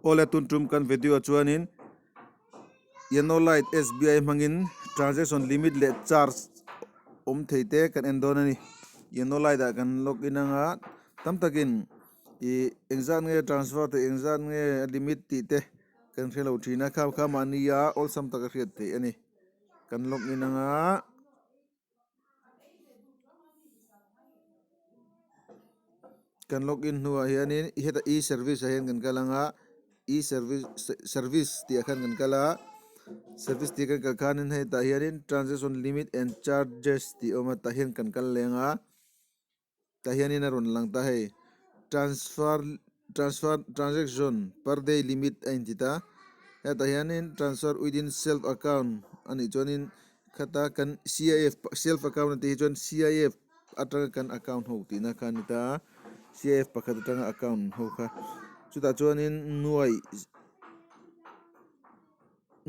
Awle tun tum kan video ah chuanin Yano Lite SBI hmangin transaction limit leh charge awm thei te kan en dawn a ni. Yano Lite ah kan log in anga tam takin ih engzat nge transfer theih engzat nge a limit tih te kan hre lo thin a kha kha mahnia awlsam taka hriat theih a ni. Kan log in anga. Kan log in hnuah hianin hetah e service ah hian kan kal ang a e service service tih ah khan kan kal a service tih kan kal khanin hetah hianin transaction limit and charges tih a awm a tah hian kan kal leng a. Tah hianin a rawn lang ta hei transfer transfer transaction per day limit a inti ta hetah hianin transfer within self account a nih chuanin khata kan C_I_F self account a tih hi chuan C_I_F atanga kan account ho tihna kha a ni ta a C_I_F pakhat atanga account ho kha chutah chuanin nuai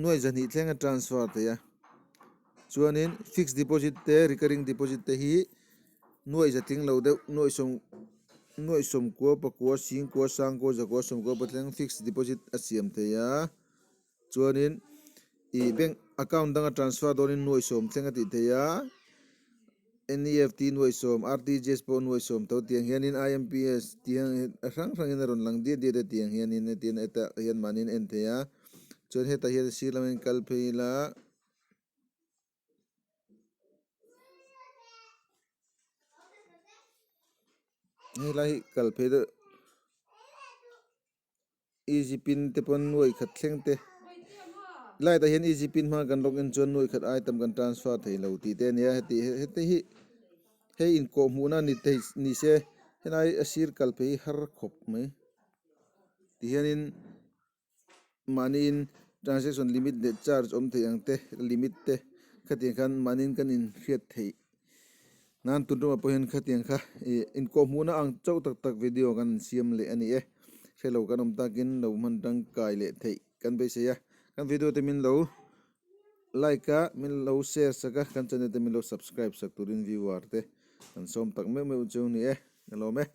nuai zahnih thleng a transfer thei a chuanin fixed deposit te recurring deposit te hi. Nuaih za tling lo deuh, nuaih sawm nuaih sawmkua pakua singkua sangkua zakua sawmkua pathleng fixed deposit a siam thei a chuanin ih bank account danga transfer dawnin nuaih sawm thleng a tih thei a N_E_F_T nuaih sawm R_T_G_S pawh nuaih sawm tho tiang hianin I_M_P_S tih hian a hrang hrangin a rawn lang diat diat a tiang hianin hetiang hetah hian mahniin a en thei a chuan hetah hian sir lama in kal phei ila. Helai hi kal phei deuh easy pin te pawn nuai khat thleng te light ah hian easy pin hmang a kan log in chuan nuai khat item kan transfer thei lo tih te a nia heti heti hi hei inkawh hmuhna ni thei ni se helai a sir kal phei hi har khawp mai tihianin. Mahniin transaction limit leh charge awm thei ang te, limit te khatiang khan mahniin kan inhriat theih nan tun tumah pawh hian khatiang kha ih inkawhhmuhna ang chauh tak tak video kan siam leh a ni e. Hrelo kan awm takin lo hman tangkai leh theih kan beisei a, kan video te min lo like a, min lo share sak a, kan channel te min lo subscribe sak turin viewer te kan sawm tak meuh meuh chu ni e, ka lawm e.